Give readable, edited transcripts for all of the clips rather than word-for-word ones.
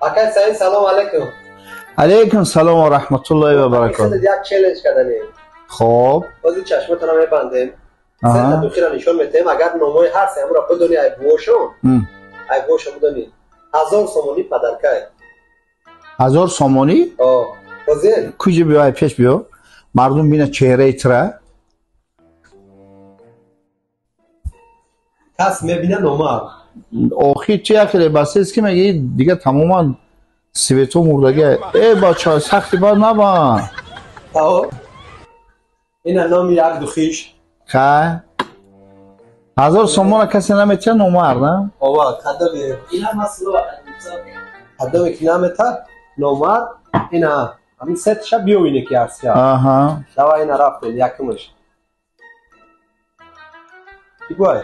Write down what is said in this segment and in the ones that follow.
Акай Саид, салом алейкум. Алейкум салом ва раҳматуллоҳи ва баракотуҳ. Як челлендж карданем. Хоб. Ҳозир чашмотонро мебандем. Се духиро нишон метаҳем. Агар номҳои ҳар сеамро бидонӣ, ай бошон, ай бошон бидонӣ, 1000 сомонӣ падаркай. 1000 сомонӣ? О, ҳозир? Куҷо биё, ай пеш биё. Мардум бина чеҳраи тура. Кас мебина нома. Охир чи яхеле басест ки мегӯи дига тамоман свето мурдаги. Э бача, сахти бад наба. Тао. Ина номи як духиш. Хай. 1000 сомона касе наметия номард, на? Ова, кадоме. Кадоме ки намета номард, ина ҳамин сетша биёвине ки арсия. Аҳа. Давай ина рафтем якумаш. Ки бой?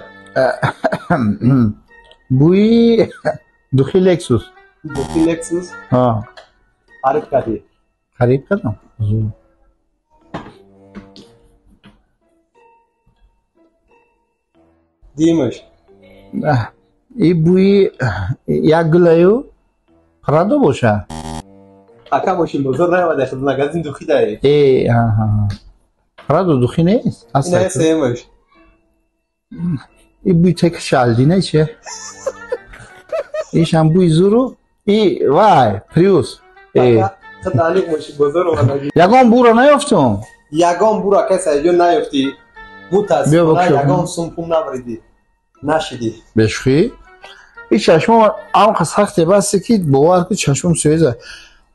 Бӯи духи Лексус. Духи Лексус? Ҳа. Харид кардӣ? Харид кардам. Димаш. И бӯи як гулаю Прадо боша. Ака мошин бозор наомада, худ магазин духи даи. Э, аҳа. Прадо духи нест? Ина сеюмаш. И бӯи теки шалдина че? Ишам бӯи зуру и вай, Приус. Э. Аниқ мошин бозор омадагӣ. Ягон бура наёфтум? Ягон бура каса ҷо наёфтӣ. Мутаассифона ягон сум пул набридӣ. Нашидӣ. Бешухӣ? И чашмом амқа сахте басте ки бовар кун чашмом сӯеза.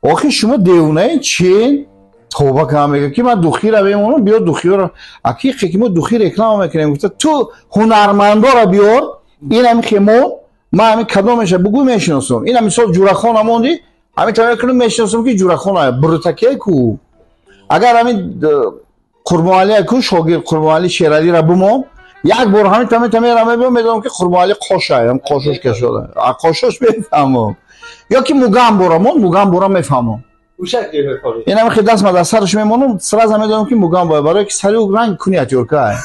Охир шумо девонаен чин? Тоба кам мега ки ман духира мемонам, биё духиро. Аки ки мо духи реклама мекунем, гуфта ту ҳунармандора биёр, ин ҳами хемон, ман ҳами кадомеша бугӯ мешиносам. Ин ҳами мисол Ҷурахон амонди, ҳами та мекунам мешиносам ки Ҷурахон бурутакия ку. Агар ҳамин Қурбоналия ку, шогирд Қурбонали Шералиро бимон, як бор ҳамин та метамера мебиём, медонам ки Қурбонали қоша, ҳам қошош кашода. А қошош мефаҳмам. Ё ки Мугам борамон, Мугам бора мефаҳмам. Ин ҳами хел даст ма дар сараш мемонам, сразу медонам ки Мугам бояд, барое ки сари ӯ ранг куни атёрка.